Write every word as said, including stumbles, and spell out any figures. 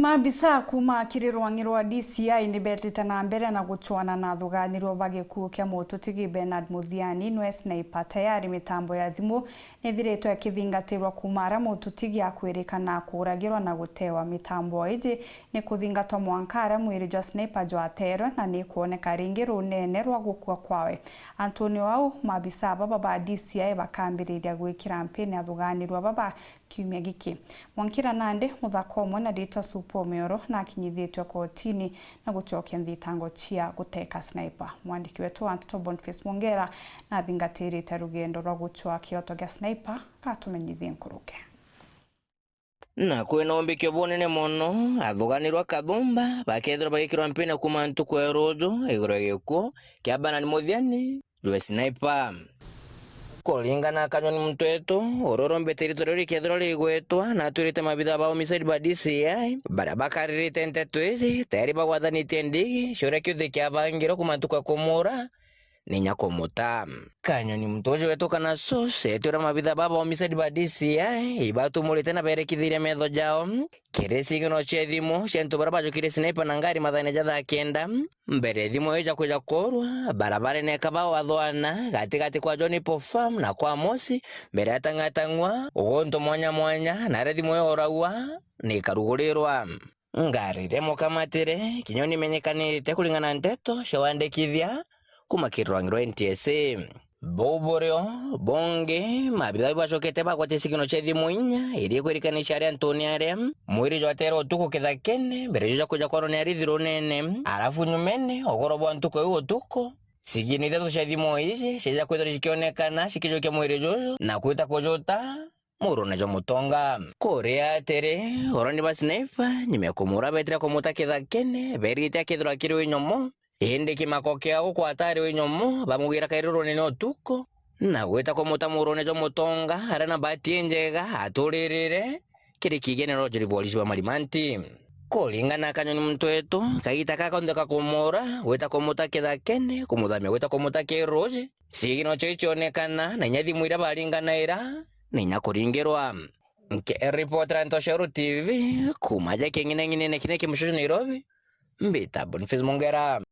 Maabisa kuuma kiri rwang'i rwa D C I ni betite na mbere na gucwana na athuganirua ba gikuu kia mututigi Bernard Muthiani nwe Sniper. Tayari mitambo ya thimu ni ithiritwe ikithingatirwa kuuma aria mututigi akwirikana kuuragirwa na gutewa. Mitambo iji ni kuthingatwa mwanka aria mwiri jwa Sniper jwaterwe na ni kwoneka ringi runene rwa gukua kwawe. Antuni o au, maabisa baba ba D C I bakambiriria gwikira mpini athuganirua baba kiumia giki. Mwankira nandi, muthako umwe na ritwa Supa Umioro nakinyithitwe kotini na gucokia nthitango cia guteka Sniper. Mwandiki wetu wa nteto Boniface Mwongera nathingatirite rugendo rwa gucwa kioto gia Sniper, gatumenyithie nkuruki. Na kwina umbikio bunene mono, athuganirwa kathumba bakethirwa bagikirwa mpini kuuma ntuku ya ruju iguru ya gikuu kia Bernard Muthiani jwe Sniper. Kuringana na Kanyoni Mutwetu, uria urombete ritwa riu rikethirwa rigwetwa, na atwirite maabitha ba homicide ba D C I baria bakaririte nteto iji, tayari bagwathanitie ndigi cia uria kiuthi kiabangirwe kuuma ntuku ya kumuura ni inya kumuta. Kanyoni Mutwetu wetu kana source, etwira maabitha ba ba homicide ba D C I ibatumurite na berekithirie metho jao kiri cigino cia thimu cia antu baria bajukire Sniper na ngari mathaene ja thaa kenda, mbere thimu ija kwija kuurwa barabarene ya Kabao Athwana, gatigati kwa John Paul Farm na kwa Mosi, mbere ya Tang'atang'wa, guntu mwanya mwanya, na aria thimu iyo uragwa ni ikarugurirwa. Ngari iria imukamatire kinya nimenyekanite kuringana na nteto cia wandikithia kuuma kiri rwangi rwa N T S A. Buu burio bungi, maabitha bacokete bagwatia cigino cia thimu inya iria ikwirikanisha aria antuni aria mwiri jwatere utuku kithakene mbere jwa kwija kwarwa ni arithi runene, arafu nyumene ugoro bwa ntuku iu utuku, cigino ithatu cia thimu iji cija kwithirwa cikionekana cikijukia mwiri juju na kwita kujuta muurune jwa mutonga. Kuria atiri, uroni ba Sniper, nyuma ya kumuura betire kumuta kithakene, berite akethirwa akiri winyomo, indi kimako kiao gukwata ari winyomo, bamugwira kairi runene utuku, na gwita kumuta muurune jwa mutonga, aria na bahati injega aturirire kiri kiigene rwa ujuri bwa urisi bwa Marimanti. Kuringana na Kanyoni Mutwetu, kagita ka kaunti ka kumuura, gwita kumuta kithakene, kumuthamia gwita kumuta kiruji, cigino cio icionekana, na inya thimu iria baringanaira, na inya kuringirwa. Nkiripotera Ntoshero T V, kuuma ja king'ineng'inene kiria ki mucucu Nairobi, mbita Boniface Mongera.